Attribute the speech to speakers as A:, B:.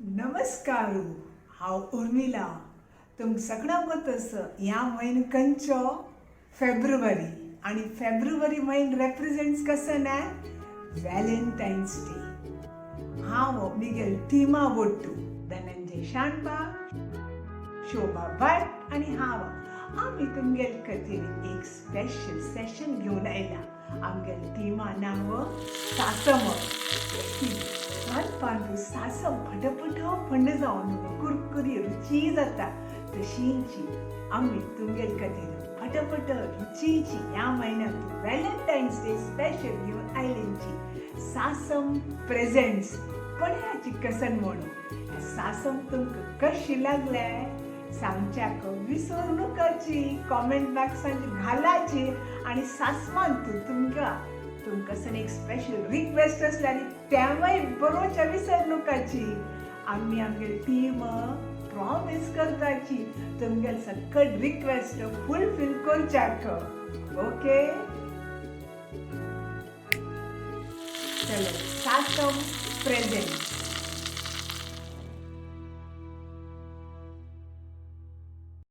A: नमस्कार, हांव उर्मिला. तुमकां सगळ्यांक गोत ह्या म्हयनो खंयचो? फेब्रुवारी. आनी फेब्रुवारी म्हयनो रेप्रेजेंट्स कसो ना? Valentine's day. हांव मिगेल टिमा वट्टू, धनंजय शानबाग, शोभा भट आनी हांव, आमी तुमगेल खातीर एक स्पेशल सेशन घेवन आयला. आमगेल टिमा नांव सासम. रांदपांत सासम फटफट फंड जावन कुरकुरी रुची जाता, तशींची आमी तुमगेल खातीर फटफट रुचीची ह्या म्हयन्यांत व्हॅलेंटायन्स डे स्पेशल घेवन आयलेंची सासम प्रेजेंट्स. पळयाची कसन म्हणून सासम तुमकां कशी लागले सांगच्याक विसरू नकाची. कॉमेंट बॉक्सान घालाची आनी सासमान तुमकां तुमकां सन एक स्पेशल रिक्वेस्ट आसल्यार तेंवूय बरोवच्या विसर नकाची. आमी आमगे टीम प्रॉमीस करताची तुमगेल सकट रिक्वेस्ट फुलफील करच्याक. ओके, चलो, सासम प्रेजेंट.